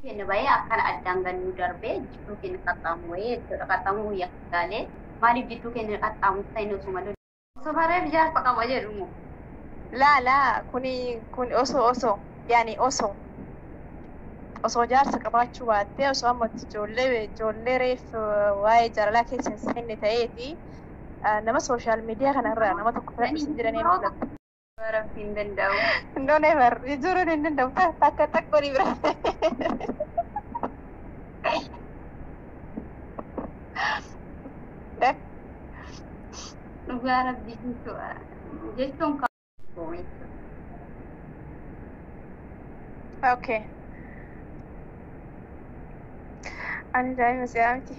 Keenya bahee akkana addaan gannuu darbee jidduu keenya qaxxaamuree jechuudha. Qaxxaamuruu yakkaalee maaliif jidduu keenya qaxxaamurta inni osuma lolu. Osoo bareef jaarsa qaba jedhumu. Laa laa, kuni osoo yaani osoo jaarsa qabaachuu baattee, osoo amma ijoollee reef waa'ee jaalalaa keessa hin seenne ta'eeti, nama social media kanarraa nama tokko filadhu sin jedhanii ni filatta. Rabbi hin danda'u. No, never. Jijjiiruun hin danda'u. Takka takka ni bira. Dhugaa Rabbi jechuun kan jechuudha. Okay. Ani daa'ima si'aa miti.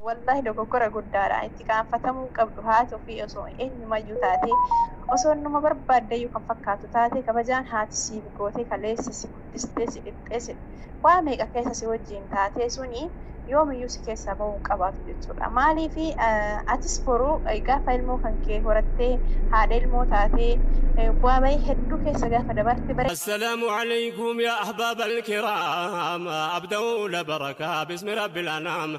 Wallahi dogoggora guddaadha. Itti qaanfatamuu qabdu haati ofii osoo eenyumayyuu taate, osoo nama barbaaddeyyuu kan fakkaatu taate, kabajaan haati siif gootee, kaleessa si guddistee, si dhipheesse, waa meeqa keessa si wajjin taatee suni yoomiyyuu si keessaa bahuu hin qabaatu jechuudha. Maaliif atis boruu gaafa ilmoo kan kee horattee haadha ilmoo taatee bu'aa bahii hedduu keessa gaafa dabarte bara السلام عليكم يا أحباب الكرام، أبدأ لبركة باسم رب الأنام،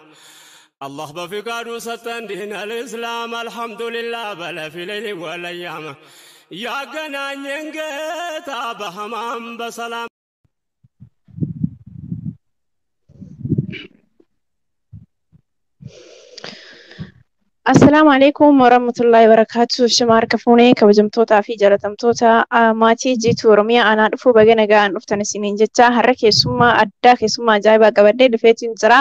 الله بفقاد ستن دين الإسلام، الحمد لله بلا في الليل والأيام يا قنان ينقطع بهمام بسلام. Assalaamu alaikum warahmatullahi wabarakatuh. Shama harka fuunee, kabajamtootaa fi jaalatamtoota maatii Jiituu Oromiyaa, anaa dhufuu, baga nagaan dhuftan isiniin jecha. Har'a keessummaa addaa, keessummaa ajaa'ibaa qabadhee dhufeetiin jira.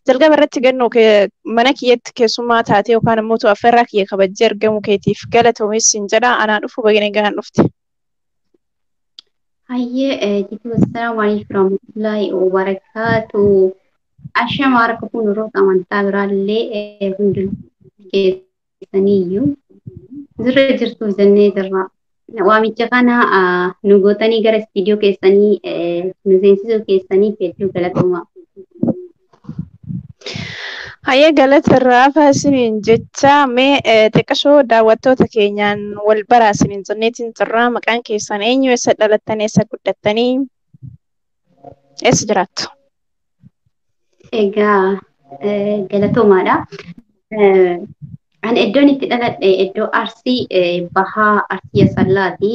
Jalqaba irratti gannoo mana kiyyatti keessummaa taatee yookaan immoo affeerraa kiyya kabajjee argamuu keetiif galatoomis sin jedha. Anaa dhufuu, baga nagaan dhufte. Hayyee jituu, assalaamu alaikum warahmatullahi wabarakatuh. Ashama harka fuulduroota amantaa biraallee hundinuu keessaniyyuu jirra jirtu jennee jirra. Waamicha kana nu gootanii gara istiidiyoo keessanii nu seensisuu keessaniif hedduu galatooma. Hayyee, galata irraa isiniin jecha. Mee xiqqashoo daawwattoota keenyaan wal baraa isiniin jenneetiin jirra. Maqaan keessan eenyu? Eessa dhalattanii? Eessa guddattanii? Eessa jiraattu? Egaa galatoomaadha. Ani iddoon itti dhaladhe iddoo Arsii Bahaa, Arsii Asallaati.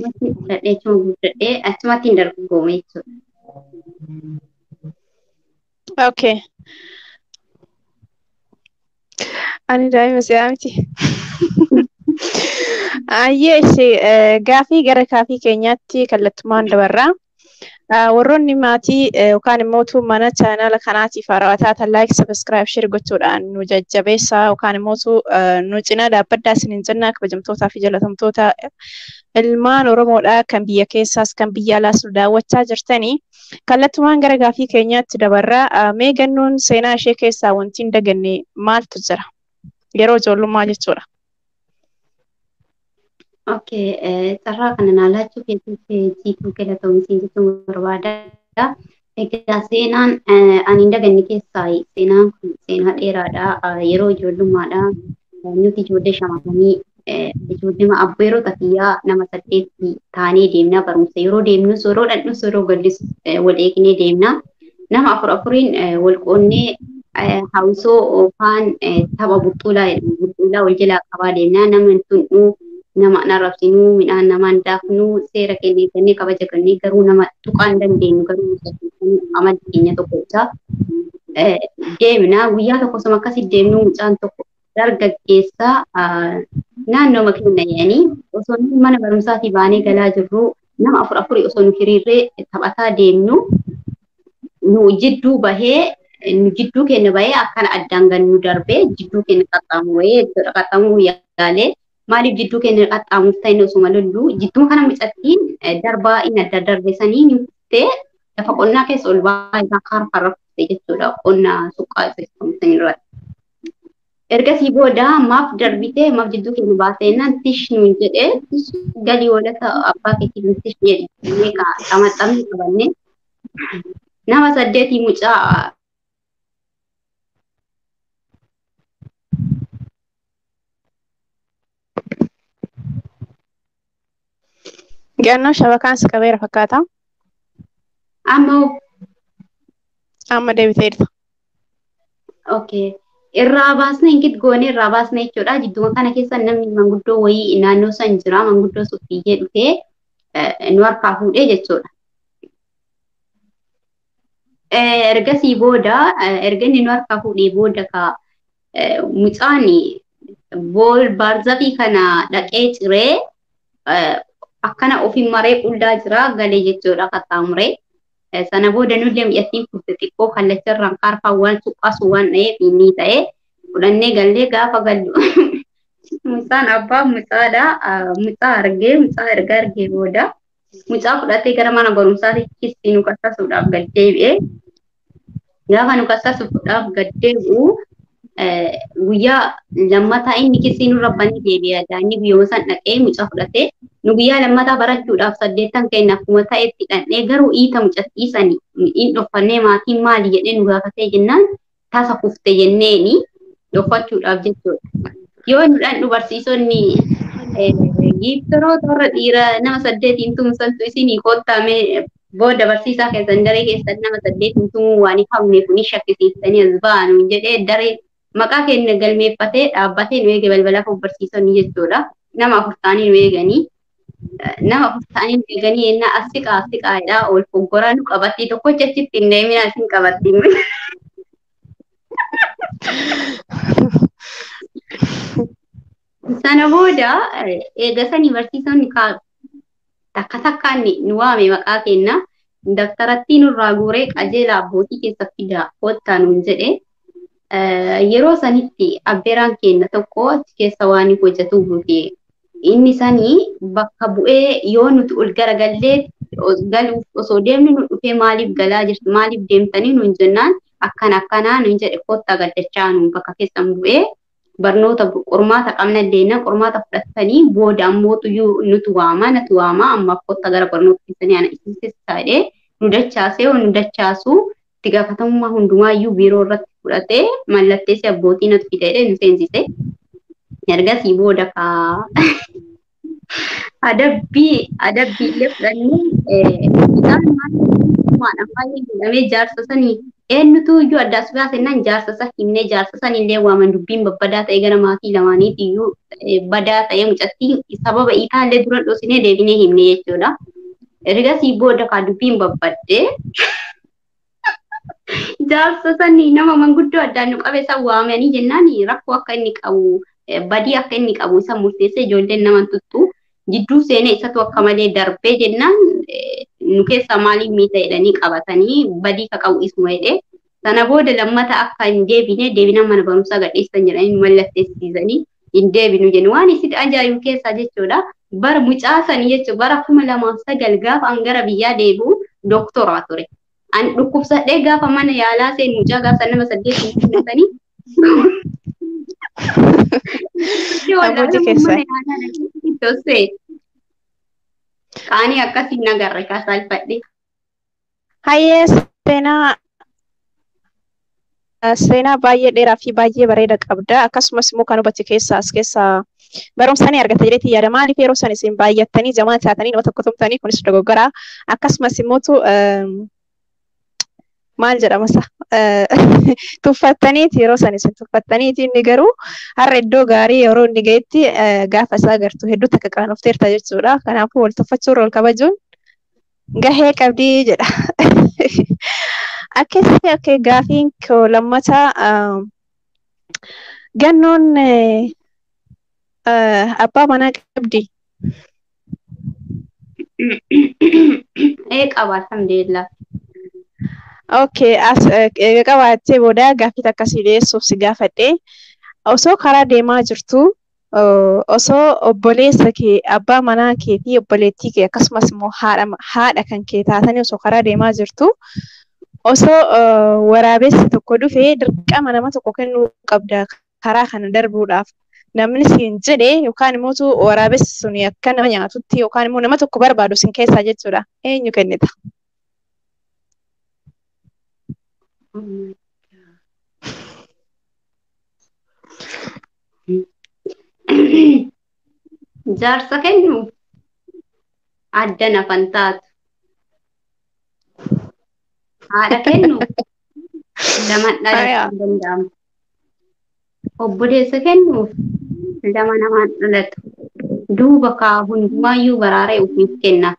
Achumatti dhaladhee, achuma guddadhee, achumatti hin dargaggoome jechuudha. Okay. Ani daa'ima si'aa miti. Ayyee, ishee gaafii gara gaafii keenyaatti kallattumaan dabarraa. Warroonni maatii yookaan immoo mana chaanala kanaatiif haarawaa taatan like, subscribe, share gochuudhaan nu jajjabeessaa yookaan immoo nu cinaa dhaabbadhaa isiniin jenna. Kabajamtootaa fi jaalatamtoota ilmaan Oromoodhaa kan biyya keessaas kan biyya alaas nu daawwachaa jirtanii, kallattumaan gara gaafii keenyaatti dabarraa. Mee gannoon seenaa ishee keessaa wanti hin daganne maaltu jira? Yeroo ijoollummaa jechuudha. Okay, carraa kana naa laachuu keessatti Jiituu galatoomsiin jechuun barbaada. Egaa seenaan ani hin daganne keessaa, seenaan kun seenaa dheeraadha. Yeroo ijoollummaadha. Nuti ijoollee shamarranii, ijoollee abbeerota kiyyaa nama saddeetti taanee deemna barumsa. Yeroo deemnus, yeroo dhaqnus, yeroo gallus wal eegnee deemna. Nama afur afuriin wal qoonnee hawwisoo yookaan tapha buxxuulaa jedhamu, buxxuulaa wal jalaa qabaa deemna. Nama hin tuqnuu, nama hin arrabsinuu, midhaan nama hin daaknuu, seera kennee kennee kabaja kennee garuu nama tuqaa hin dandeenyu, garuu amalli keenya tokko isaa deemna. Guyyaa tokko osuma akkasii deemnu mucaan tokko dargaggeessa naannoo keenya jedhanii, osoo mana barumsaatii baanee galaa jirru, nama afur afurii osoo nu hiriirree taphataa deemnu, nu jidduu bahee, nu jidduu keenya bahee akkana addaan gan nu darbee jidduu keenya qaxxaamuree jechuudha. Qaxxaamuruu yaalee, maaliif jidduu keenya qaxxaamuuf ta'e osuma lollu, jidduu kana mucattiin darbaa inni adda darbe sanii ni kuftee lafa qonnaa keessa ol ba'aa isaa kaarfarra kufte jechuudha, qonna suqqaa isa jedhamu irratti. Ergasii booda maaf darbitee, maaf jidduu keenya baasee naan tish nuun jedhee, tish galii walata abbaa keetiin tish jedhee xamaxamni qabanne nama saddeetii mucaa. Gannoo shabakaan si qabeera fakkaata. Amma hoo? Amma deebiteerta. Okay. Irraa baasne inkit goonee irraa baasne jechuudha. Jidduma kana keessa namni manguddoo wayii naannoo san jira. Manguddoo sun fiigee dhufee nu harkaa fuudhee jechuudha. Ergasii booda erga inni nu harkaa fuudhee booda ka mucaan bool baarzafii kana dhaqee ciree akkana ofiin maree qullaa jira galee jechuudha qaxxaamuree. Sana booda nullee mi'attiin kufte xiqqoo kallacharraan kaarfaa waan cuqqaasu waan dha'eef inni ta'ee fudhannee gallee gaafa gallu mucaan abbaa mucaadha. Mucaa argee mucaa erga argee booda mucaa fudhatee gara mana barumsaatti kissi nu kassasuudhaaf gad deebi'ee gaafa nu kassasuudhaaf gad deebi'u guyyaa lammataa inni kissii nurra banee deebi'a. Inni guyyuma san dhaqee mucaa fudhatee nu guyyaa lammataa barachuudhaaf 8 keenya akkuma ta'etti dhaqnee garuu iita mucattii sani hin dhoffannee maatiin maali jedhee nu gaafatee jennaan tasa kufte jenneeni dhoffachuudhaaf jechuudha. Yoo nu dhandhu barsiisonni giiftaroota warra dhiira nama 8 tumsantu isinii kottamee booda barsiisaa keessan daree keessan nama 8 tumuu waan hin hafne kuni shakkisiiftanii as ba'anu jedhee daree maqaa keenya galmeeffatee dhaabbatee nu eege balbalaaf barsiisonni jechuudha. Nama 4 ta'anii nu eeganii. Nama 4 ta'anii nu eeganii yennaa as siqaa as siqaadhaa ol foggoraa nu qabattii tokkocha achitti hin deeminaa isin qabattii. Sana booda eega sanii barsiisonni takka takkaan nu waame maqaa keenya daftarattii nurraa guuree qajeelaa abbootii keessa fidaa kottaa nuun jedhee yeroo sanitti abbeeraan keenya tokko achi keessa waan hojjetuuf inni sanii bakka bu'ee yoo nuti ol garagallee galuuf osoo deemnu nu dhufee maaliif galaa jirtu maaliif deemtanii nuun jennaan akkana akkanaa nuun jedhe kottaa gaddachaa nuun bakka keessan bu'ee barnoota qormaata qabna deemna qormaata fudhatanii booda ammoo nutu waama natu waama amma kottaa gara barnoota keessanii ana isin jedhee nu dachaasee nu dachaasuu itti gaafatamummaa hundumaayyuu biiroo irratti fudhatee mallatteessee abbootii natu fide jedhee nu seensise. Ergasii booda kaa adabbii illee fudhannee isaan maal baay'ee jedhamee jaarsa sanii eenyutu iyyuu addaas baasennaan jaarsa isa himnee jaarsa sanillee waaman dubbiin babbadaa ta'e gara maatii lamaaniiti iyyuu badaa ta'e mucattiin sababa itaallee dura dhosinee deebinee himne jechuudha. Ergasii booda kaa dubbiin babbaddee jaarsa sanii nama manguddoo addaan nu qabe san waamanii jennaan rakkoo akka inni qabu badii akka inni qabu isa murteessee ijoolleen nama tuttu jidduu seenee isatu akka malee darbee jennaan nu keessaa maaliif miita jedhanii qabatanii badii ka qabu isuma jedhee sana booda lammata akka hin deebine deebina mana barumsaa gadhiisan jedhanii nu mallatteessisanii hin deebinu jennu waan isin ajaa'ibu keessaa jechuudha. Bara mucaa sanii jechuudha bara 2009 gaafa an gara biyyaa deebi'u dooktoraa ture. An dhukkubsadhee gaafa mana yaalaa seen mucaa gaafa nama 8 fudhatanii Abbootii keessaa. Qaanii akkasiin nagarre kaasalfadhe. Hayyee seenaa baay'ee dheeraa fi baay'ee bareeda qabda. Akkasumas immoo kan hubatte keessaa as keessaa barumsa ni argata jedheetii yaada. Maaliif yeroo san isin baay'attanii jamaa taatanii nama tokko tumtanii kunis dogoggora. Akkasumas immoo maal jedhama isa tuffattaniiti yeroo san isin tuffattaniiti inni garuu har'a iddoo gaarii yeroo inni ga'etti gaafa isaa agartu hedduu takka qaanofteerta jechuudha. Kanaafuu wal tuffachuun wal kabajuun gahee qabdii jedha. Akkasii akka gaafiin koo lammataa gannoon abbaa manaa qabdi. Ee qaba alhamdulillah. Okay, as eega qabaattee booda gaaffii akkasii dhiyeessuuf si gaafadhe. Osoo karaa deemaa jirtu osoo obboleessa kee abbaa manaa kee fi obboleettii kee akkasumas immoo haadha kan kee taatanii osoo karaa deemaa jirtu osoo waraabessi tokko dhufee dirqama nama tokko kennuu qabda karaa kana darbuudhaaf. Namni siin jedhe yookaan immoo waraabessi sun akka nama nyaatutti yookaan immoo nama tokko barbaadu sin keessaa jechuudha. Eenyu kennita? Jaarsa kennu adda nafan taatu. Haadha kennu lama Hayaa. dhalachuu hin danda'amu. Obboleessa kennuuf lama namaan dhalatu. Duuba kaa hundumaayyuu baraaree ofiif kenna.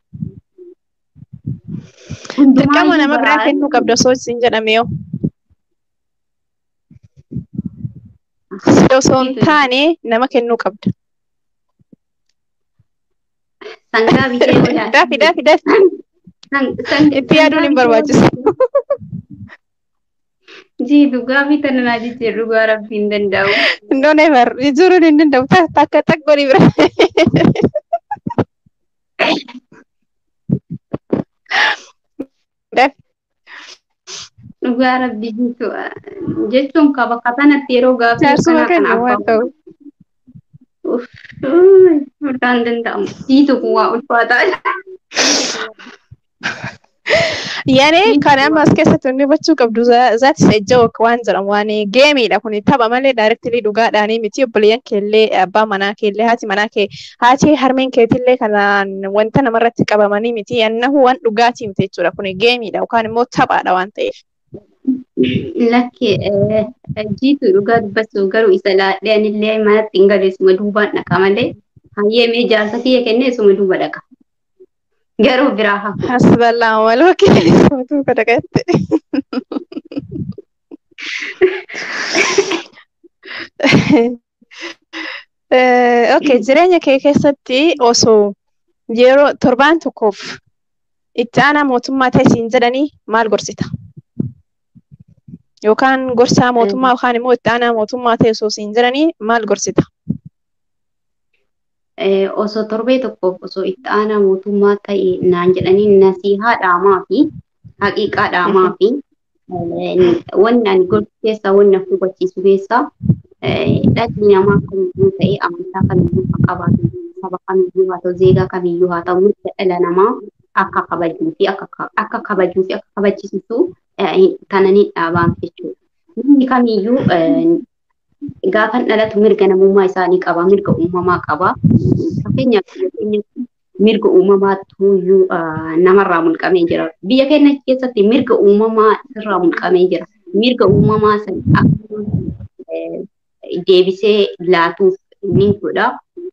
Dirqama Hundumaayyuu nama biraa baraaree kennuu qabda osoo siin jedhame yoo. Si osoo hin taane nama kennuu qabda. Sangaa bitee yoo Daafi daafi daafi. Itti yaaduun sangaa hin bitee yoo barbaachisu. Jiitu gaafii tana naa jijjiirru dhugaa rabbii hin danda'u. No never. Jijjiiruun hin danda'u. Takka takka godhi bira. Daafi. Dhugaa rabbii jiitu jechuun ka bakka kanatti yeroo gaafii Jaarsuma akkanaa kana kennu waan abbaa ta'u. Uff, dhugaa hin danda'amu. Jiitu kun waa ulfaataa. Yaani Jiitu kan waa amma as keessatti wanni hubachuu qabdu zaati isa joke waan jedhamu waan geemiidha kun tapha malee directly dhugaadhaanii miti obboleeyyan keellee abbaa manaa keellee haati manaa kee haati harmeen keetillee kanaan wanta namarratti qabamanii miti annahu waan dhugaatii miti jechuudha kun geemiidha yookaan immoo taphaadha waan ta'eef. Lakki jiitu dhugaa dubbachuuf garuu isa laadhee anillee manatti hin galu isuma duubaan dhaqa malee hayyee mee jaarsa kiyya kennee isuma duuba dhaqa. Garuu biraa hafu. Hasballaa wal wakiil isuma kadhaqatte. Okay, jireenya kee keessatti osoo yeroo torbaan tokkoof itti aanaa mootummaa ta'e siin jedhanii maal gorsita? Yookaan gorsaa mootummaa yookaan immoo itti aanaa mootummaa ta'e osoo siin jedhanii maal gorsita? Osoo torbee tokkoof osoo itti aanaa mootummaa ta'e naan jedhanii nasiihaa dhaamaa fi haqiiqaa dhaamaa fi wanni ani gorsu keessaa wanni na hubachiisu keessaa dhalli namaa kamiyyuu ta'e amantaa kamiyyuu haa qabaatu saba kamiyyuu haa ta'u zeegaa kamiyyuu haa ta'u mirga dhala namaa akka kabajuu fi akka kabajuu fi akka kabachiisu tananii dhaabaan jechuudha. Namni kamiyyuu gaafa dhalatu mirga namummaa isaanii qaba, mirga uumamaa qaba. Fakkeenyaaf biyya keenyatti mirga uumamaatu namarraa mulqamee jira. Biyya keenya keessatti mirga uumamaa sirraa mulqamee jira. Mirga uumamaa sana akka deebisee laatuuf ni godha.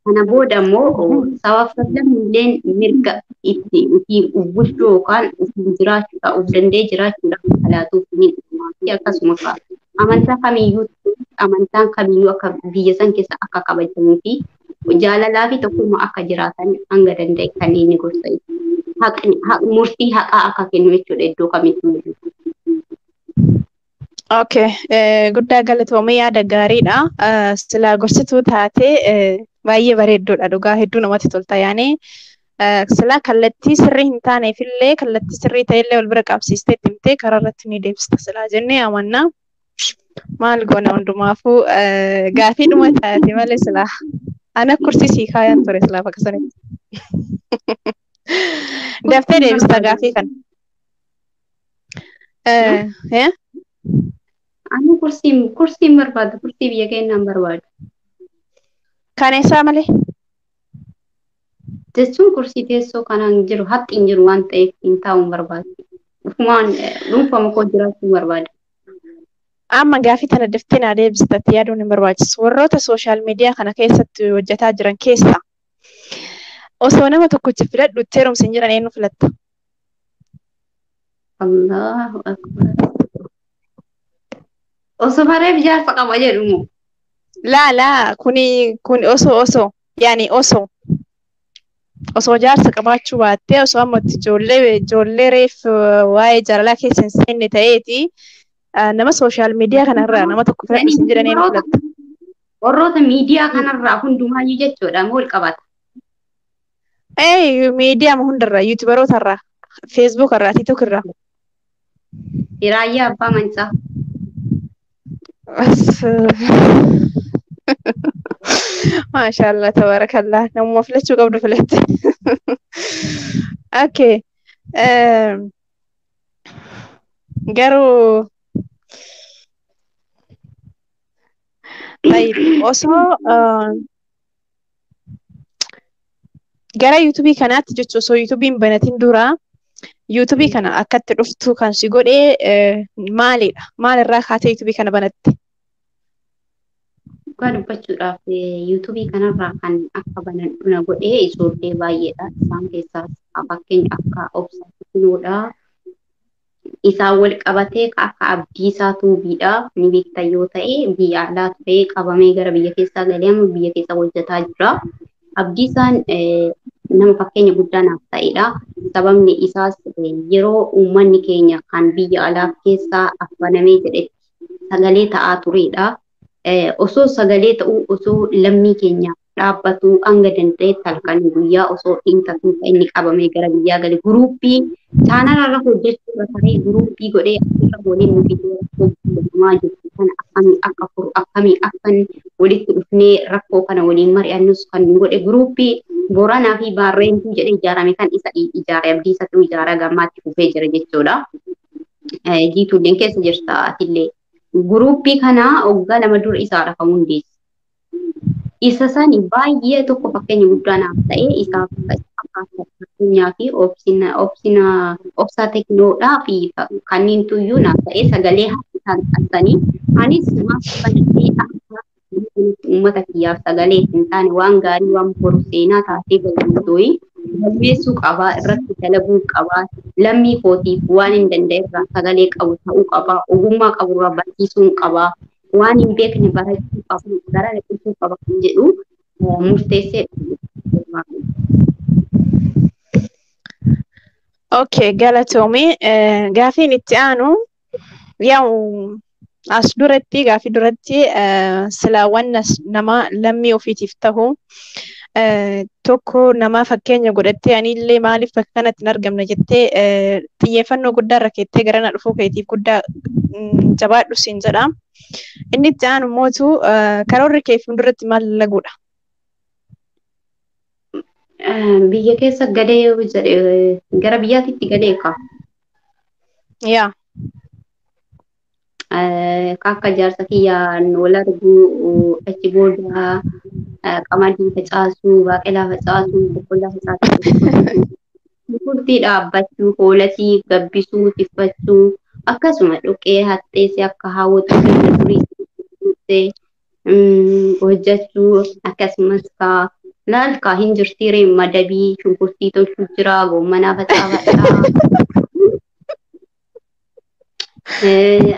Kana booda immoo sabab sablammiileen mirga itti ofii of bulchuu yookaan ofiin jiraachuudha, of danda'ee jiraachuudha akka laatuuf ni dhumaa fi akkasuma amantaa kamiyyuu amantaan kamiyyuu akka biyya san keessa akka kabajamuu fi jaalalaa fi tokkummaa akka jiraatan hanga danda'e kan inni gorsa. Haqni murtii haqaa akka kennu jechuudha iddoo kamittuu. Okay, guddaa galatoomii yaada gaariidha. Silaa gorsituu taatee baay'ee bareedduudha dhugaa hedduu namatti tolta yaani. Silaa kallattii sirrii hin taaneefillee kallattii sirrii ta'ellee wal bira qabsiistee itti himtee karaa irratti ni deebista silaa jennee amanna. Maal goona hundumaafuu gaafiidhuma taate malee silaa ana kursii sii kaayaan ture silaa bakka sanitti. Daftee Kursiin deebista barbaadu. gaafii kana. Ani kursiin barbaadu kursii biyya keenyaan barbaadu. Kan eessaa malee? Jechuun kursii teessoo kanaan jiru haxxi hin jiru waan ta'eef hin taa'uun barbaadu. Dhufumaan dhuunfama koo jiraachuu barbaada. Amma gaafii tana daftee naa deebistatti yaaduun hin barbaachisu. Warroota sooshaal miidiyaa kana keessatti hojjetaa jiran keessaa osoo nama tokkicha filadhu itti heerumsi hin jiran eenyu filatta? Allahu akbar. Osoo bareef jaarsa qaba jedhu moo? Laa laa kuni kun osoo yaani osoo jaarsa qabaachuu baattee osoo amma itti ijoollee reef waa'ee jaalalaa keessa hin seenne ta'eeti nama sooshaal miidiyaa kanarraa nama tokko filadhu hin jiran eenyu filatta? Warroota miidiyaa kanarraa hundumaayyuu jechuudha moo wal qabata? Ee miidiyaa hundarraa yuutubarootarraa feesbuukarraa tiktokirraa. Raayyaa abbaa mancaa. Maashaallah tabarakallah namuma filachuu qabdu filatte. Okay. Garuu osoo gara yuutuubii kanaatti jechuun osoo yuutuubiin banatin dura Yuutuubii kana akkatti dhuftu kan si godhee maalidha? Maalirraa kaatee yuutuubii kana banatte? Dhugaa dubbachuudhaaf yuutuubii kanarraa kan akka banadhu na godhee ijoollee baay'eedha. Isaan keessaas fakkeenya akka Obsaa Teknoodha. Isaan wal qabatee akka Abdiisaa Tuubiidha. Ni beekta yoo ta'e biyya alaa ture qabamee gara biyya keessaa galee amma biyya keessa hojjetaa jira. Abdiisaan nama fakkeenya guddaa naaf ta'edha. Sababni isaas yeroo uummanni keenya kan biyya alaa keessaa affanamee jedhetti sagalee ta'aa turedha. Osoo sagalee ta'uu osoo lammii keenya dhaabbatu hanga danda'etti halkan guyyaa osoo dhiintatu inni qabamee gara biyyaa gale guruuppii chaanalarra hojjechuu irra taree guruuppii godhee asirra waliin nu fidee rakkoo biyya jirtu kana akkamii akka furu akkamii akka walitti dhufnee rakkoo kana waliin mari'annus kan nu godhe guruuppii Booranaa fi Baarreentuu jedhee ijaarame kan isa ijaare Abdiisatu ijaara gammaatti fufee jira jechuudha. Jiituulleen keessa jirta atillee. Guruuppii kana waggaa 2 dura isaadha kan hundeesse. Isa sani baay'ee tokko fakkeenya guddaa naaf ta'e isaaf fakkeenyaa fi obsaa teknoodhaa fi kanneen tuyyuu naaf ta'e sagalee isaan qabsanii anis maaf banadhee akka uummata kiyyaaf sagalee hin taane waan gaarii waan boru seenaa taatee galmeessuu galmeessuu qabaa irratti dalaguu qabaa lammii kootiif waan hin danda'e irraa sagalee qabu ta'uu qabaa ogummaa qabu irraa barsiisuu qabaa waan hin beekne barachuu qabu gara dhufuu qaba kan jedhu murteessee. Okay, galatoomii gaafiin itti aanu yaa'u as duratti gaafii duratti silaawwan nama lammii ofiitiif tahu tokko nama fakkeenya godhattee anillee maaliif bakka kanatti hin argamne jettee xiyyeeffannoo guddaa irra keettee gara na dhufuu keetiif guddaa jabaadhu siin jedha. Inni itti aanu mootu karoorri kee fuulduratti maal dalaguudha? Biyya keessa galee yoo jedhe gara biyyaatitti galee ka. Yaa. Akka jaarsa kiyyaan wal arguu achi booda qamadii facaasuu, baaqelaa facaasuu, boqqolloo facaasuu, shunkurtii dhaabbachuu, hoolatii gabbisuu, tiffachuu akkasuma dhoqqee haxxeessee akka hawwatu durii hojjechuu akkasumas laal kaa hin jirtiiree madabii shunkurtii tolchuu jira goommanaa facaafadhaa.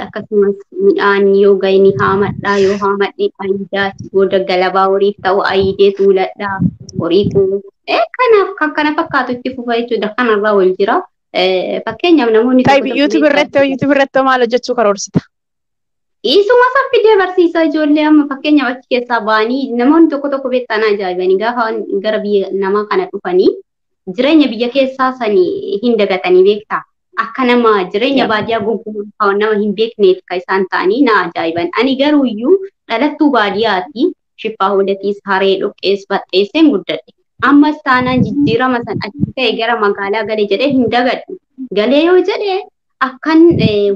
Akkasumas midhaan yoo gahe ni haamadhaa yoo haamadhe ayidaa booda galabaa horiif ta'u ayidee tuuladhaa horii koo kanaaf kan kana fakkaatu itti fufa jechuudha kanarraa wal jira. Fakkeenyaaf namoonni tokko YouTube irratti maal hojjechuu karoorsita? Isuma saffidee barsiisaa ijoollee amma fakkeenyaaf achi keessaa ba'anii namoonni tokko tokko beektan ajaa'ibanii gaafa gara biyya namaa kana dhufanii jireenya biyya keessaa sanii hin dagatanii beektaa. Akka nama jireenya baadiyyaa gonkumaa nama hin beekneef kan isaan ta'anii na ajaa'iban. Ani garuu iyyuu dhalattuu baadiyyaati. Shiffaa hoolatiis, haree dhoqqees, baxxeesseen guddadhe. Ammas taanaan jijjiirama san achi ka'e gara magaalaa galee jedhee hin dagadhu. Galee yoo jedhe akkan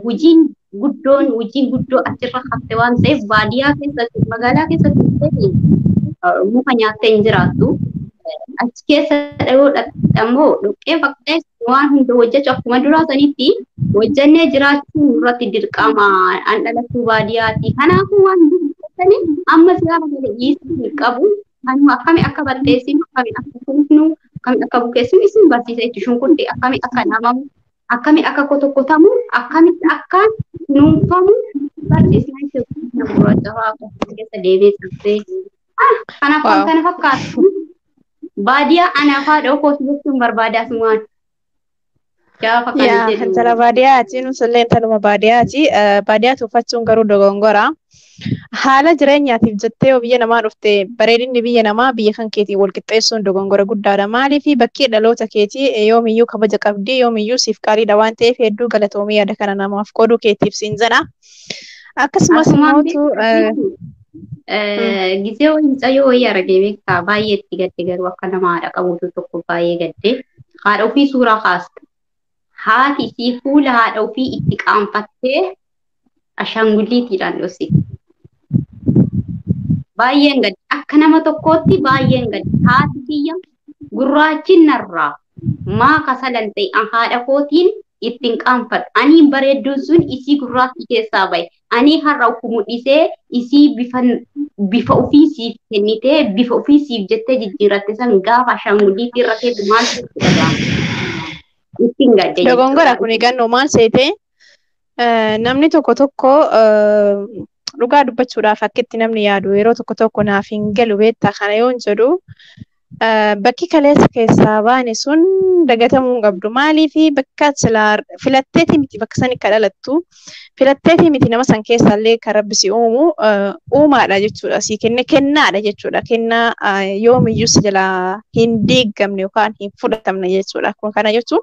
hojiin guddoo achirra hafte waan ta'eef baadiyyaa keessatti magaalaa keessatti muka nyaattee hin jiraattu. Achi keessa yoo ammoo dhoqqee faqxees waan hunda hojjechuu akkuma duraa sanitti hojjennee jiraachuun irratti dirqama an dhalattuu baadiyyaati. Kanaafuu waan hojjetanii amma siyaasa malee dhiisuu hin qabu. Kanuma akkami akka baxxeessinu, akkami akka kuufnu, akkami akka bukeessinu isin barsiisa jechuudha. Shunkurtii akkami akka dhaamamu, akkami akka kotokkotamu, akkamitti akka kunuunfamu barsiisna jechuudha. Gurraacha fa'aa keessa deemee cabsee. Kanaaf kan kana fakkaatu. Baadiyyaa anaafaa dhokoos jechuun barbaada asumaan. Yaa intala baadiyyaati nuti intaluma baadiyyaati. Baadiyyaa tuffachuun garuu dogongora. Haala jireenyaatiif jettee biyya namaa dhufte bareedinni biyya namaa biyya kan keetii wal qixxeessuun dogongora guddaadha. Maaliif bakkee dhaloota keetii yoomiyyuu kabaja qabdi yoomiyyuu siif qaaliidha waan ta'eef hedduu galatoomii yaada kana namaaf qooduu keetiif siin jedha. Akkasumas immoo Gisee mucayyoo wayii argee beektaa baay'ee itti gadde garuu akka nama haadha qabuutu tokko baay'ee gadde haadha ofii suuraa kaasta. Haati isii fuula haadha ofii itti qaanfattee ashaangulliitiidhaan dhoksite. Baay'een gadde akka nama tokkootti baay'een gadde haati kiyya gurraachi narraa Maa kasalan ta'e haadha kootiin ittiin qaanfadhu. Ani bareedduun sun isii gurraattii keessaa bahe. Ani har'a of mul'isee isii bifa ofii siif kennitee bifa ofii siif jettee jijjiiratte san gaafa ashaangulliitii irra keetu maal sitti dhaga'ama? Ittiin gadde. Dogongora kun eegannoo maal seete namni tokko tokko dhugaa dubbachuudhaaf akkitti namni yaadu yeroo tokko tokko naaf hin galu beektaa kana yoon jedhu bakki kaleessa keessaa baane sun dagatamuu hin qabdu. Maaliif bakka silaa filatteeti miti bakka sani kan dhalattu filatteeti miti nama san keessallee kan rabbi si uumu uumaadha jechuudha. Si kenne kennaadha jechuudha. Kennaa yoomiyyuu si jalaa hin diigamne yookaan hin fudhatamne jechuudha. Kun kana jechuun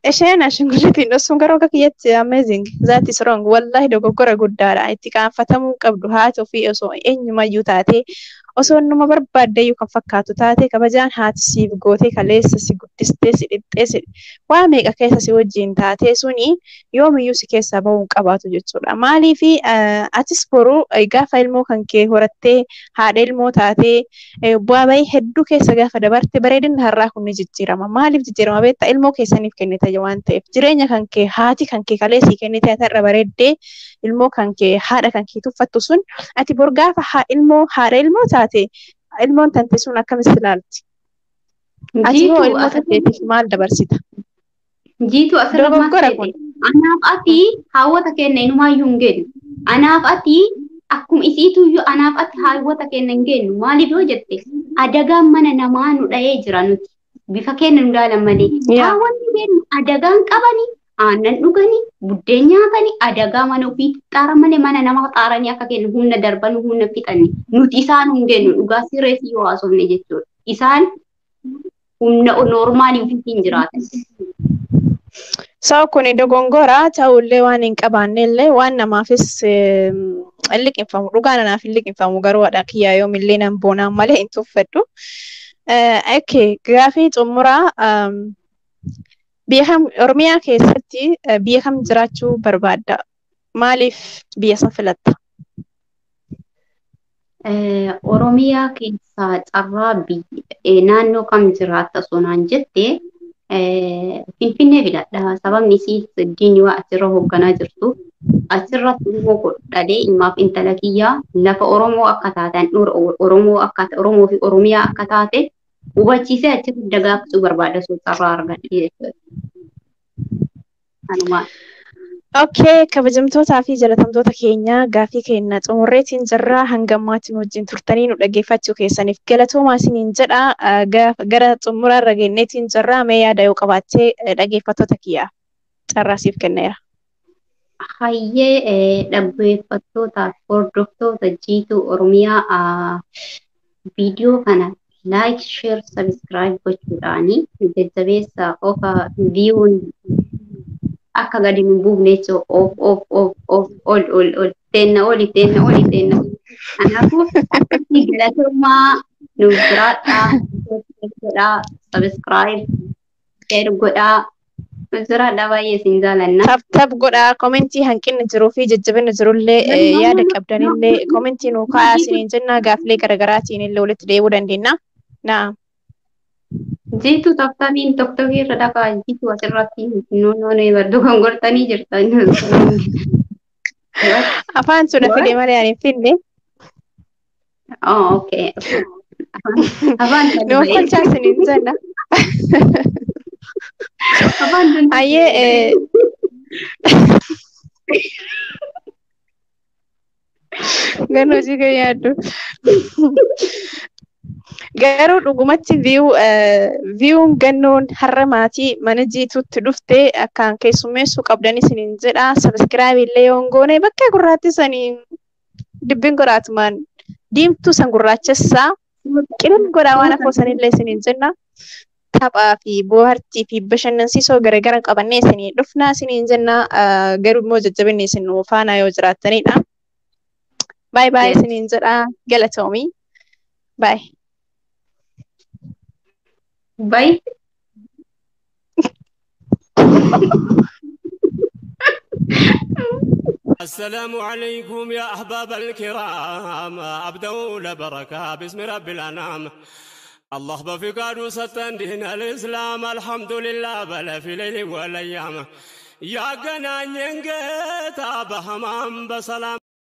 isheen ashaangulliitiin dhossuun garuu akka kiyyatti amazing that is wrong wallahi dogoggora guddaadha. Itti qaanfatamuu qabdu haati ofii osoo eenyumayyuu taatee osoo nama barbaaddeeyyuu kan fakkaatu taate kabajaan haati siif gootee kaleessa si guddistee si dhixxee si waa meeqa keessa si wajjin taatee suni yoomiyyuu si keessaa bahuu hin qabaatu jechuudha. Maaliif atis boruu gaafa ilmoo kan kee horattee haadha ilmoo taatee bu'aa bahii hedduu keessa gaafa dabarte bareedinni har'aa kun ni jijjiirama. Maaliif jijjiirama beektaa ilmoo keessaniif kennite waan ta'eef jireenya kan kee haati kan kee kaleessii kennite ati har'a bareeddee ilmoo kan kee haadha kan kee tuffattu sun ati bor gaafa ilmoo haadha ilmoo taate ilmoon tante sun akkamitti ilaalti? Ati hoo ilmoo tanteetiif maal dabarsita? Jiitu asirra maal Dogoggora kun. Anaaf ati haawwata keenya inumaayyuu hin geenyu. Anaaf ati akkuma isiituyyuu anaaf ati haawwata keenya hin geenyu. Maaliif yoo jette adagaan mana namaa nu dha'ee jira nuti. Bifa keenya nu ilaalan malee. Haawwanni keenya adagaan qabani aannan dhuganii buddeen nyaatanii adagaa mana ofii xaaran malee mana namaa xaaranii akka kennu humna darban humna fixanii nuti isaan hin geenyu dhugaa sireesii yoo haasofne jechuudha. Isaan humna noormaalii ofiitiin jiraatan. Sa'a kun dogongora ta'ullee waan hin qabaanne illee waan namaafis hin liqinfamu dhugaa nanaaf hin liqinfamu garuu haadha kiyyaa yoomillee nan boonaan malee hin tuffadhu. Okay, gaafii xumuraa biyya kam Oromiyaa keessatti biyya kam jiraachuu barbaadda? Maaliif biyya san filatta? Oromiyaa keessaa carraa naannoo kam jiraatta osoo naan jette Finfinnee filadha. Sababni isiis diinni waa achirra hoogganaa jirtu. Achirratti immoo godhadhee ilmaaf intala kiyyaa lafa Oromoo akka taate Oromoo akka Oromoo fi Oromiyaa akka taate hubachiisee achirratti dagaagsuu barbaada osoo carraa argadhe jechuudha. Kanumaan. Okay, kabajamtootaa fi jaalatamtoota keenya gaafii keenya xumurreetiin jirra hanga ammaatiin wajjin turtanii nu dhaggeeffachuu keessaniif galatoomaa isiniin jedha. Gara xumuraarra geenyeetiin jirra mee yaada yoo qabaattee dhaggeeffattoota kiyyaa carraa siif kenneera. Hayyee dhaggeeffattootaa fi hordoftoota Jiituu Oromiyaa viidiyoo kana like, share, subscribe gochuudhaani jajjabeessa ofa viyuun akka gadi nu buufne jechuudha. Of of of of ol ol ol teenna oli teenna oli teenna. Kanaafuu akkasii galatoomaa nuuf jiraadhaa godhaa subscribe share godhaa nuuf jiraadhaa baay'ee isin jaalanna. Tap tap godhaa komentii hanqinni jiruu fi jajjabinni jirullee yaada qabdanillee komentii nuu kaa'aa isiniin jenna gaafilee garaagaraatiin illee walitti deebi'uu dandeenya. Naam. Jiituu taptabiin tokkokkii irra dhaqaa jiituu asirratti nuun bardu kan gortanii jirtan. Afaan sun fide malee ani hin finne. Oh, okay. Afaan sun Nuuf kolchaa isiniin jenna. Afaan sun. Hayyee gannu hojii kan yaaddu. Garuu dhugumatti viyuun gannoon har'a maatii mana Jiituutti dhuftee akkaan keessummeessuu qabdan isiniin jedha. Sabiskiraayibii illee yoo hin goone bakka gurraatti sanii dibbiin godhaatumaan diimtuu san gurraachessaa qilin godhaa waan afoo sanillee isiniin jenna. Taphaa fi bohaartii fi bashannansiisoo garagaraa qabannee isinii dhufnaa isiniin jenna. Garuu immoo jajjabinni isin nu faana yoo jiraattanidha. Baay'ee baay'ee isiniin jedha. Galatoomii. Baay'ee. Bye. السلام عليكم يا أحباب الكرام أبدأ لبركة باسم رب الأنعام. አላህ በፍቃዱ ሰጠን ዲን አልእስላም አልሐምዱሊላህ በለ ፊ ሌሊ ወለያም ያገናኘን ጌታ በህማም በሰላም።